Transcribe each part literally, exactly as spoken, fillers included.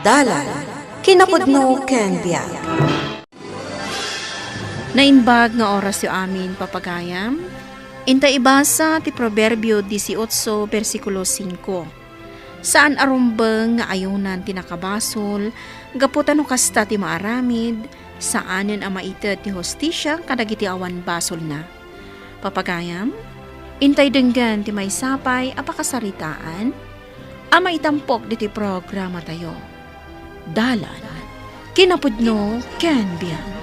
Dalan, kinapudno ken biag. Naimbag nga orasyo amin, papagayam. Inta ibasa ti Proverbio dieciocho, bersikulo singko. Saan a rumbeng nga ayunan ti nakabasol, gapu ta no kasta ti maaramid, saanen a maited ti hustisia kadagiti awan basolna. Papagayam, intay denggen ti maysa pay a pakasaritaan a maitampok ditoy programatayo. Dalan, kinapudno ken biag.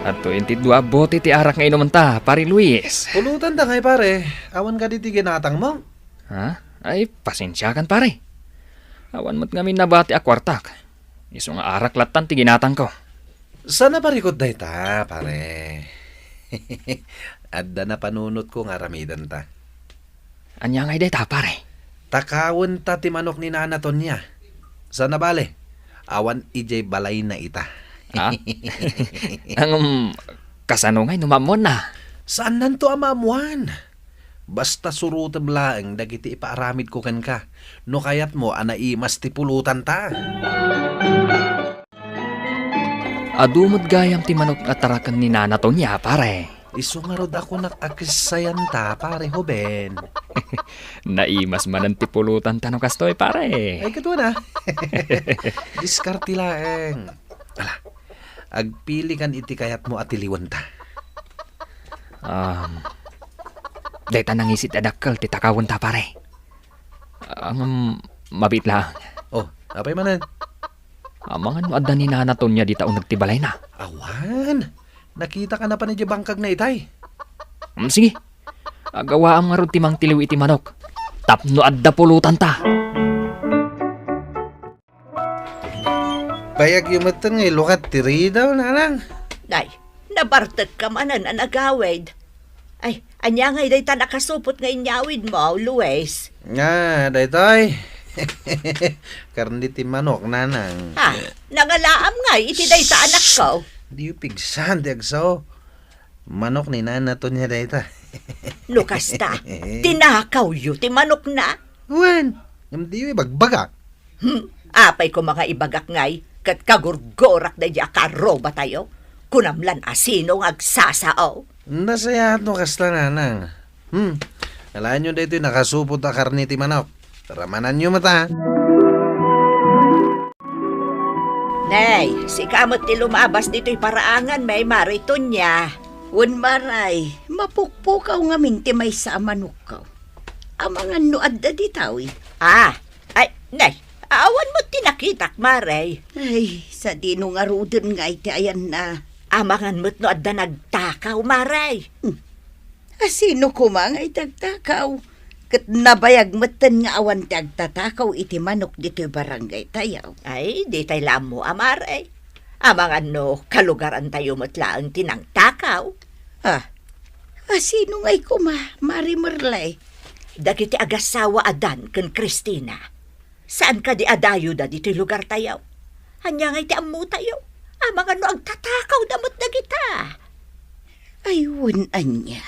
Adtoyen ti dua a bote ti arak nga inumenta, Pare Luis. Pulotanta ngay, pare. Awan kadi ti ginatangmo? Ha? Ay, pasensiakan, pare. Awan met ngamin nabati a kuartak. Isu nga arak lattan ti ginatangko. Saan a parikut dayta, pare? Adda napanunotko nga aramidenta. Ania ngay dayta, pare? Takawenta ti manok ni Nana Tonia. Saan a bale, awan idiay balayna ita. Ah? Ngem, kasano ngay no maammoanna? Saannanto a maammoan. Basta surotem laeng dagiti ipaaramidko kenka, no kayatmo a naimas ti pulotanta. Adu met gayam ti manok a taraken ni Nana Tonia, pare. Isu ngarud a kunak a kissayanta, pare Hoben. Naimas manen ti pulotanta no kastoy, pare. Ay, katuan a. Diskarte laeng. Ala, agpilikan iti kayatmo a tiliwenta. Um, dayta nangisit a dakkel ti takawenta, pare. Ngem, mabiit laeng. Oh, apay manen? Amangan no adda ni Nana Tonia dita uneg ti balayna. Awan. Nakitak a napan idiay bangkagna itay. Mm, sige. Agawaam ngarud ti mangtiliw iti manok tapno adda pulotanta. Bayagyo metten nga ilukat ti ridaw, Nanang. Nay, nabartekka manen a nagawid. Ay, ania ngay dayta nakasupot nga inyawidmo, Luis? Nga, daytoy. Karne ti manok, Nanang. Ha? Nangalaam ngay iti dayta, anakko? Diyo pigsan ti agsaw. Manok ni Nana Tonia dayta. No kasta, tinakawyo ti manokna? Wen, ngem diyo ibagbagak. Hmm, apay koma nga ibagak ngay, ket kagurgurak daydi a karrobatayo? Kunam lan a sino nga agsasao? Nasayaat no kasta, Nanang. Hmm, alaenyo daytoy nakasupot a karne ti manok. Ramananyo met, a. Nay, sika met ti lumabas ditoy paraangan, may Mare Tonia. Wen, Maray, mapukpukaw ngamin ti maysa a manokko. Amangan no adda ditoy. Ah, ay, nay, awan met ti nakitak, Maray. Ay, sadino ngaruden ngay ti ayanna. Amangan met no adda nagtakaw, Maray. Hmm. A sino koma nga itagtakaw? Ket nabayag metten nga awan ti agtatakaw iti manok ditoy barangaytayo. Ay, ditay la ammo, Maray. Amangan no kalugarantayo met laeng ti nangtakaw. Ah, a sino ngay koma, Mare Merle? Dagiti agassawa a Dan ken Cristina. Saan kadi a dayoda ditoy lugartayo? Ania ngay ti ammotayo? Amangan no agtatakawda met dagita. Ay, wen ania?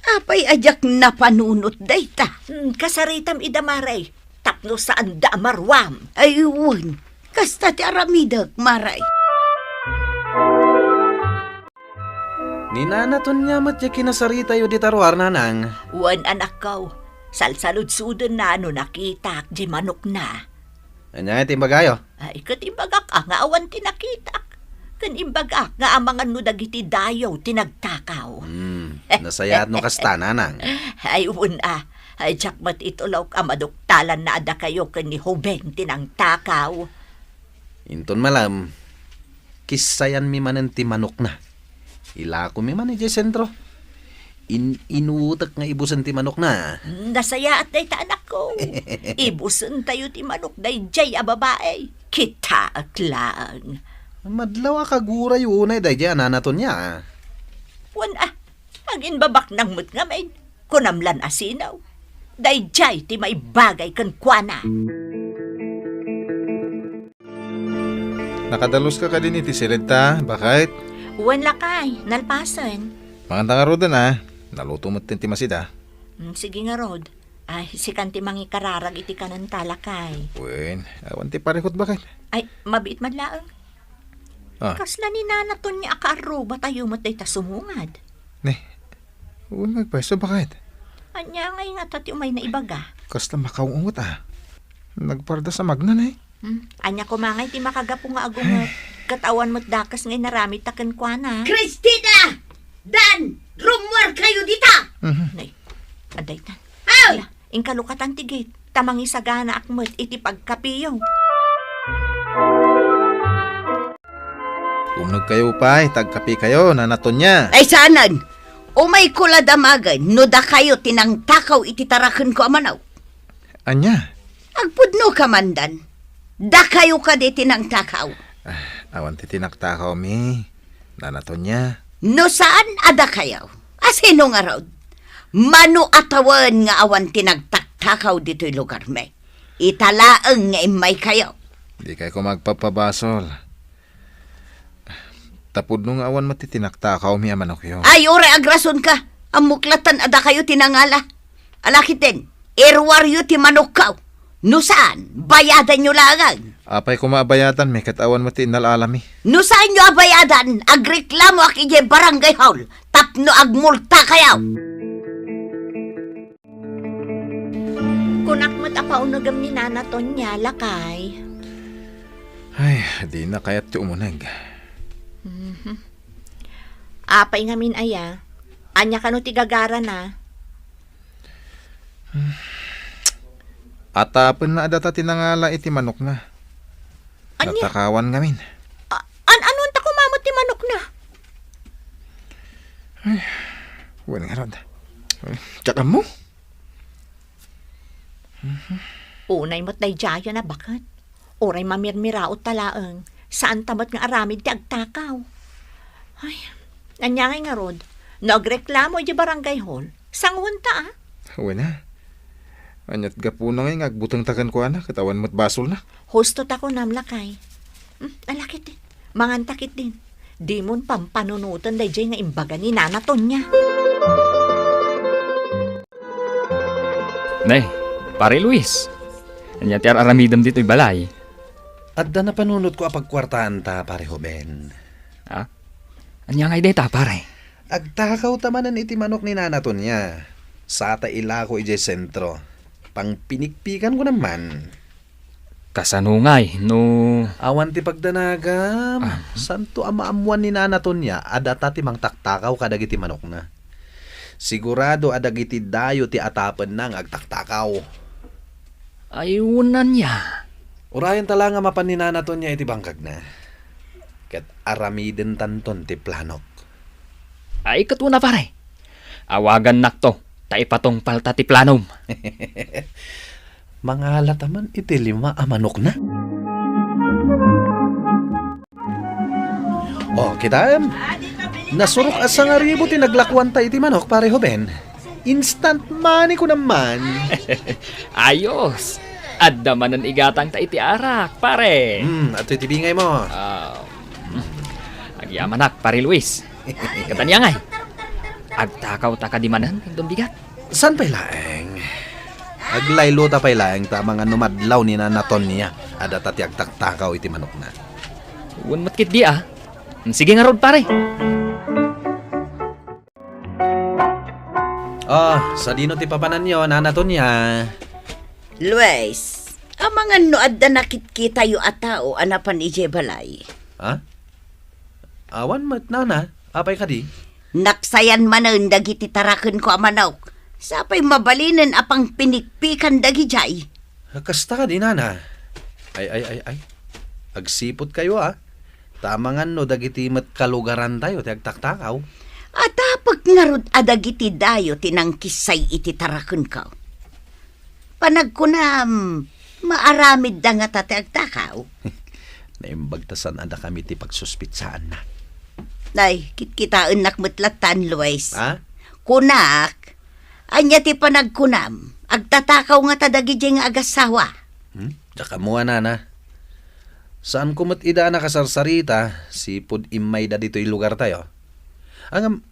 Apay a diak napanunot dayta? Hmm, kasaritam ida, Maray, tapno saanda a maruam. Ay, wen. Kasta ti aramidek, Maray. Ni Nana Tonia met ti kinasaritayo dita ruar, Nanang. Wen, anakko, salsaludsodenna no nakitak di manokna. Ania ti imbagayo? Ay, ket imbagak a nga awan ti nakitak. Ken imbagak nga amangan no dagiti dayo ti nagtakaw. Hmm, nasayaat no kasta, Nanang. Ay, wen a. Ay, diak met itulok a maduktalanna a dakayo ken ni Hoben ti nangtakaw. Inton malem, kissayanmi manen ti manokna. Ilakomi man idiay sentro. In-, inutek nga ibusen ti manokna. Nasayaat dayta, anakko. Ibusentayo ti manok daydiay a babai. Kitaek laeng. Madlaw a kagurayo unay daydiay a Nana Tonia. Wen a, agimbabaknang met ngamin. Kunam lan a sino? Daydiay ti maibagay kenkuana. Nakadaluska kadin iti siled ta, baket? Wen lakay, nalpasen. Manganta ngaruden a, naluto metten ti masida. Mm, sige ngarud. Ay, sikan ti mangikararag iti kanenta, lakay. Wen, awan ti parikut, baket. Ay, mabiit man laeng. Ah. Kasla ni Nana Tonia a kaarrubatayo met dayta sumungad. Ne, wen nga agpayso, baket. Ania ngay ngata ti umayna ibaga? Kasla makaungot, ah. Nagpardas a magna, ne. Hmm, ania koma ngay ti makagapu nga agunget? Ay. Ket awan met dakes nga inaramidta kenkuana. Christina! Dan! Rummuarkayo dita! Mhm. Nay, adaytan. Ay! Ala, inkalukatan ti gate, ta mangisaganaak met iti pagkapiyo. Umnogkayo pay, ta agkapikayo, Nana Tonia. Ay, saanen! Umayko la damagen no dakayo ti nangtakaw iti tarakenko a manok. Ania? Agpudno ka man, Dan. Dakayo kadi ti nangtakaw? Ah, awan ti tinaktakawmi, Nana Tonia. No saan a dakayo, a sino ngarud? Mano a tawen nga awan ti nagtaktakaw ditoy lugarmi? Ita laeng nga immaykayo. Dikay koma agpabpabasol. Ta pudno nga awan met ti tinaktakawmi a manokyo. Ay, uray agrasonka. Ammok latta a dakayo ti nangala. Ala ketdin, iruaryo ti manokko. No saan, bayadanyo laengen. Apay koma a bayadanmi ket awan met ti inal-alami? No saanyo a bayadan, agreklamoak idiay barangay hall tapno agmultakayo. Kunak met a paunegem ni Nana Tonia, lakay. Ay, dina kayat ti umuneg. Mhm. Apay ngamin aya? Ania kano ti gagarana? Atapenna a data ti nangala iti manokna. Ania? Natakawan ngamin. A-, an-, anonta koma met ti manokna? Ay, wen ngarud. Diak ammo? Unay met daydiayen a baket. Uray mamirmiraotta laeng, saanta met nga aramid ti agtakaw. Ay, ania ngay ngarud? No agreklamo idiay barangay hall, sanguenta, a? Wen a. Ania't gapuna ngay nga agbutengta kenkuana ket awan met basolna? Husto ta kunam, lakay. Hmm, ala ketdin. Manganta ketdin. Dimon pampanunoten daydiay nga imbaga ni Nana Tonia. Ne, Pare Luis. Ania ti ar-aramidem ditoy balay? Adda napanunotko a pagkuartaanta, Pare Hoben. Ha? Ania ngay dayta, pare? Agtakawta manen iti manok ni Nana Tonia. Sata ilako idiay sentro. Pangpinikpikan ko naman. Kasano ngay no awan ti pagdanagam? Ah. Santo a maammoan ni Nana Tonia a data ti mangtaktakaw kadagiti manokna. Sigurado a dagiti dayo ti atapenna nga agtaktakaw. Ay, wen ania. Urayenta la nga mapan ni Nana Tonia iti bangkagna. Ket aramidentanton ti planok. Ay, ket wen a, pare. Awagannakto, ta ipatungpalta ti planom. Mangalata man iti lima a manokna. O, kitaem. Nasurok a sangaribu ti naglakuanta iti manok, Pare Hoben. Instant money ko naman. Ayos. Adda manen igatangta iti arak, pare. Hmm, adtoy ti bingaymo. Ah, agyamanak, Pare Luis. Ket ania ngay? Agtakawta kadi manen, Don Bigat? Saan pay laeng? Aglaylota pay laeng ta amangan no madlaw ni Nana Tonia a data ti agtaktakaw iti manokna. Wen met ketdi, a. Sige ngarud, pare. O, sadino ti papananyo, Nana Tonia? Luis, amangan no adda nakitkitayo a tao a napan idiay balay? Ha? Awan met, Nana. Apay kadi? Naksayan manen dagiti tarakenko a manok. Sapay mabalinen a pangpinikpikan dagidiay. Kasta kadi, Nana? Ay, ay, ay, ay. Agsiputkayo, a. Ta amangan no dagiti met kalugarantayo ti agtaktakaw. Atapek ngarud a dagiti dayo ti nangkissay iti tarakenko. Panagkunam, maaramidda ngata ti agtakaw? Naimbag ta saan a dakami ti pagsuspitsaanna. Nay, kitkitaennak met lattan, Luis. Ha? Kunak, ania ti panagkunam? Agtatakaw ngata dagidiay nga agassawa? Hmm? Diak ammo, Nana. Saanko met ida a nakasarsarita, sipud immayda ditoy lugartayo. Ngem,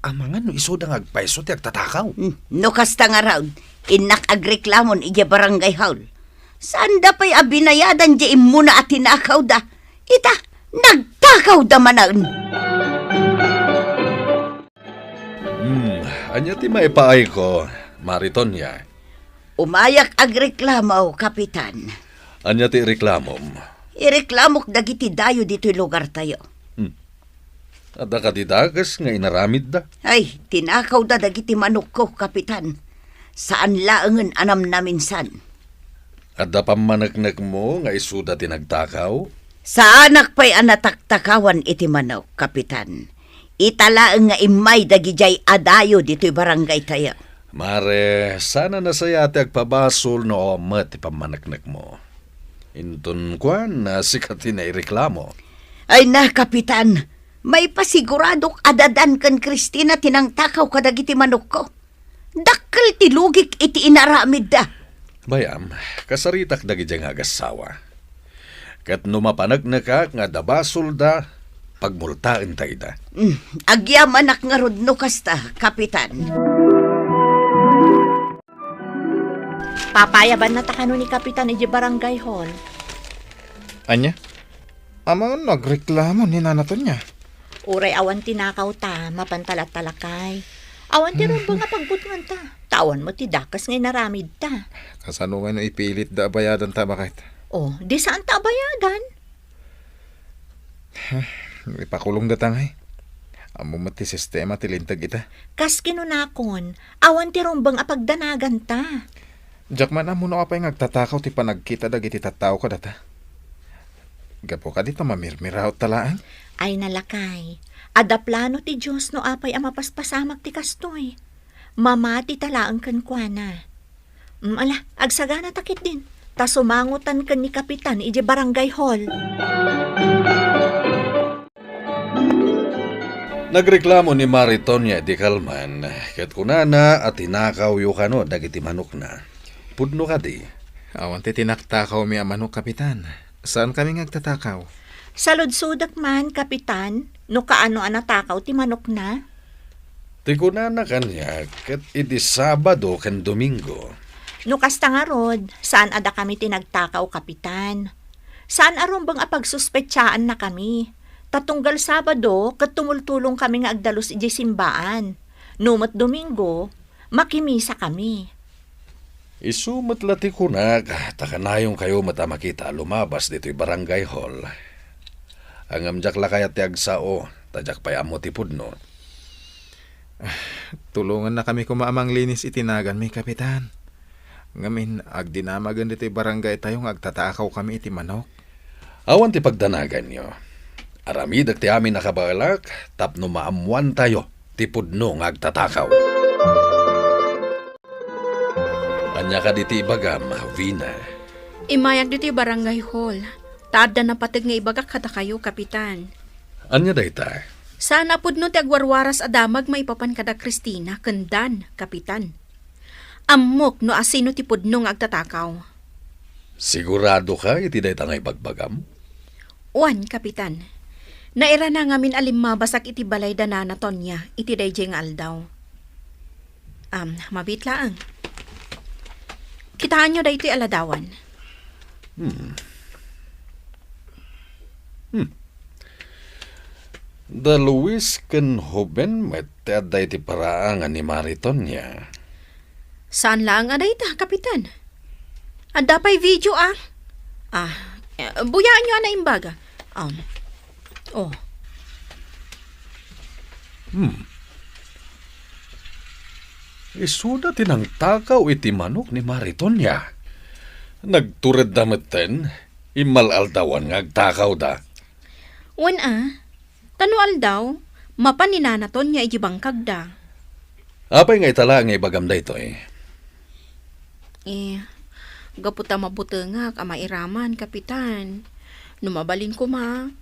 Amangan no isuda nga agpayso ti agtatakaw. Hmm, no kasta ngarud, innak agreklamon idiay barangay hall. Saanda pay a binayadan diay immuna a tinakawda. Ita, nagtakawda manen. Hmm, ania ti maipaayko, Mari Tonia? Umayak agreklamo, Kapitan. Ania ti reklamom? Ireklamok dagiti dayo ditoy lugartayo. Hmm. Adda kadi dakes nga inaramidda? Ay, tinakawda dagiti manokko, Kapitan. Saan laengen a namnaminsan. Adda pammaneknekmo nga isuda ti nagtakaw? Saanak pay a nataktakawan iti manok, Kapitan. Ita laeng nga immay dagidiay a dayo ditoy barangaytayo. Mare, saan a nasayaat ti agpabasol no awan met ti pammaneknekmo. Inton kuan, a sika ti naireklamo. Ay na, Kapitan, maipasiguradok a dadan ken Cristina ti nangtakaw kadagiti manokko. Dakkel ti lugik iti inaramidda. Bay-am, kasaritak dagidiay nga agassawa. Ket no mapaneknekak nga adda basolda, pagmultaentayda. Mm, agyamanak ngarud no kasta, Kapitan. Papayabannata kano ni Kapitan idiay barangay hall. Ania? Amangan no agreklamo ni Nana Tonia. Uray awan tinakawta, mapanta latta, lakay. Awan ti rumbeng a pagbutnganta. Ta awan met ti dakes nga inaramidta. Kasano ngay no ipilitda a bayadanta a baket? Oh, di saanta a bayadan? Ipakulongdata ngay. Ammom met ti sistema ti linteg ita. Kas kinunakon, awan ti rumbeng a pagdanaganta. Diak man ammo no apay nga agtatakaw ti panagkita dagiti tattao kadata. Gapu kadi ta mamirmiraotta laeng? Ay na, lakay, adda plano ti Dios no apay a mapaspasamak ti kastoy. Mamatita laeng kenkuana. Mm, ala, agsaganata ketdin, ta sumangotan ken ni Kapitan idiay barangay hall. Nagreklamo ni Mari Tonia idi kalman, ket kunana a tinakawyo kano dagiti manokna. Pudno kadi? Awan ti tinaktakawmi a manok, Kapitan. Saankami nga agtatakaw. Saludsodek man, Kapitan, no kaano a natakaw ti manokna? Ti kunana kaniak, ket idi Sabado ken Domingo. No kasta ngarud, saan a dakami ti nagtakaw, Kapitan. Saan a rumbeng a pagsuspetsaannakami. Ta tunggal Sabado, ket tumultulongkami nga agdalus idiay simbaan. No met Domingo, makimisakami. Isu met la ti kunak, ta kanayonkayo met a makita a lumabas ditoy barangay hall. Ngem diak la kayat ti agsao, ta diak pay ammo ti pudno. Tulongannakami koma a manglinis iti naganmi, Kapitan. Ngamin, agdinamagen ditoy barangaytayo nga agtatakawkami iti manok. Awan ti pagdanaganyo. Aramidek ti amin a kabaelak tapno maammoantayo ti pudno nga agtatakaw. Ania kadi ti ibagam, Vina? Immayak ditoy barangay hall, ta adda napateg nga ibagak kadakayo, Kapitan. Ania dayta? Saan a pudno ti agwarwaras a damag maipapan kada Cristina ken Dan, Kapitan. Ammok no asino ti pudno nga agtatakaw. Siguradoka iti dayta nga ibagbagam? Wen, Kapitan. Nairana ngamin a limmabasak iti balay da Nana Tonia iti daydiay nga aldaw. Am, mabiit laeng. Kitaenyo daytoy a ladawan. Hmm. Hmm. Da Luis ken Hoben met ti adda iti paraangan ni Mari Tonia. Saan laeng a dayta, Kapitan? Adda pay video, ah. Ah, eh, buyaenyo a naimbag. Um, oh. Hmm. Isuda ti nangtakaw iti manok ni Mari Tonia. Nagturedda metten, immal-aldawan nga agtakawda. Wen a, ta no aldaw, mapan ni Nana Tonia iti bangkagda. Apay nga ita laeng nga ibagam daytoy? Eh, gapu ta mabutengak a mairaman, Kapitan. No mabalin koma,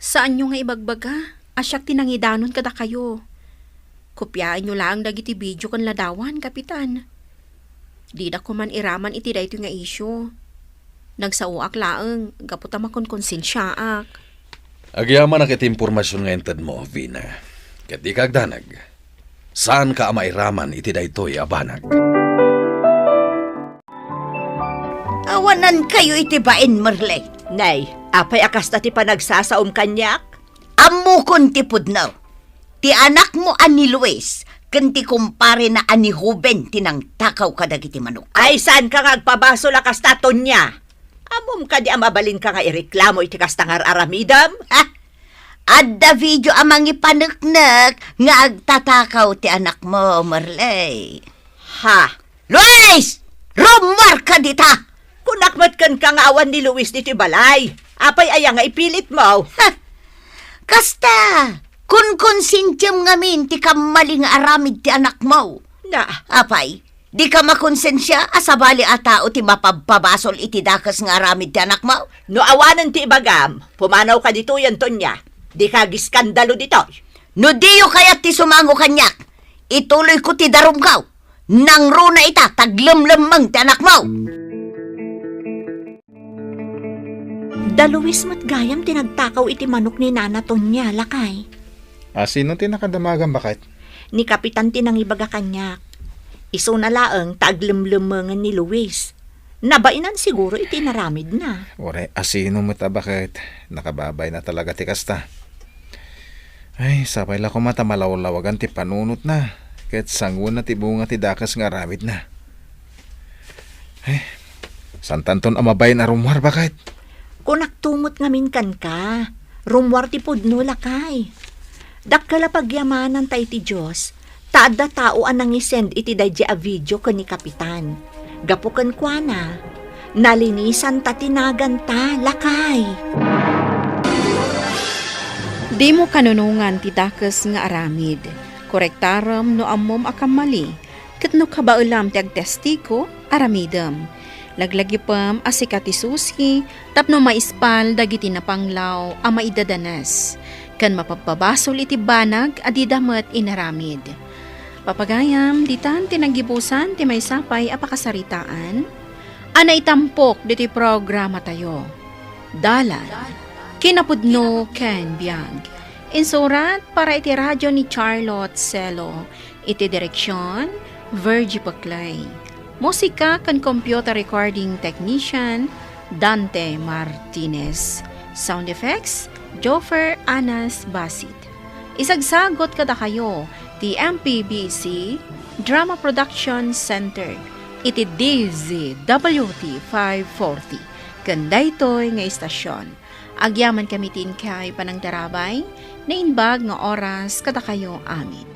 saanyo nga ibagbaga a siak ti nangidanon kadakayo. Kopiaenyo laeng dagiti video ken ladawan, Kapitan. Dida koman iraman iti daytoy nga isyu. Nagsaoak laeng gapu ta makonkonsensiaak. Agyamanak iti impormasion nga intedmo, Vina. Ket dika agdanag. Saanka a mairaman iti daytoy a banag. Awanankayo iti bain, Merle. Nay, apay a kasta ti panagsasaom kaniak? Ammokon ti pudno. Ti anakmo a ni Luis ken ti kumparena a ni Ruben ti nangtakaw kadagiti manok. Ay, saanka nga agbabasol a kasta, Tonia? Ammom kadi a mabalinka nga ireklamo iti kasta nga ar-aramidem? Ha? Adda video a mangipaneknek nga agtatakaw ti anakmo, Merle. Ha? Luis! Rummuarka dita! Kunak met kenka nga awan ni Luis ditoy balay. Apay aya nga ipilitmo? Ha! Kasta, kunkonsensiam ngamin ti kammali nga aramid ti anakmo. Na. Apay, dika makonsensia a sabali a tao ti mapabpabasol iti dakes nga aramid ti anakmo? No awanen ti ibagam, pumanawka ditoy, Antonia. Dika agiskandalo ditoy. No diyo kayat ti sumango kaniak, ituloyko ti darumko. Nangruna ita, taglemlemmeng ti anakmo. Da Luis met gayam ti nagtakaw iti manok ni Nana Tonia, lakay. A, sino ti nakadamagam, baket? Ni Kapitan ti nangibaga kaniak. Isuna laeng ta aglemlemmengen ni Luis. Nabainan siguro iti inaramidna. Uray, a sino met a baket? Nakababain a talaga ti kasta. Ay, sapay la koma ta malawlawagan ti panunotna, ket sanguenna ti bunga ti dakes nga aramidna. Ay, saantanton a mabain a rummuar, baket? Kunakto met ngamin kenka, rummuar ti pudno, lakay. Dakkel a pagyamananta iti Dios, ta adda tao a nangisend iti daydiay a video ken ni Kapitan. Gapu kenkuana, nalinisanta ti naganta, lakay. Dimo kanunongan ti dakes nga aramid. Korektarem no ammom a kammali, ket no kabaelam ti agtestigo, aramidem. Laglagipem a sika ti susi tapno maispal dagiti napanglaw a maidadanes, ken mapabpabasol iti banag a dida met inaramid. Papagayam, ditan ti naggibusan ti maysa pay a pakasaritaan a naitampok ditoy programatayo. Dalan, kinapudno ken biag. Insurat para iti radio ni Charlotte Celo. Iti direksion, Virgie Paclay. Musika ken computer recording technician, Dante Martinez. Sound effects, Joffer Anas Basit. Isagsagot kadakayo ti M P B C Drama Production Center iti D Z W T five forty ken daytoy nga istasyon. Agyamankami ti inkay panangtarabay, naimbag nga oras kadakayo amin.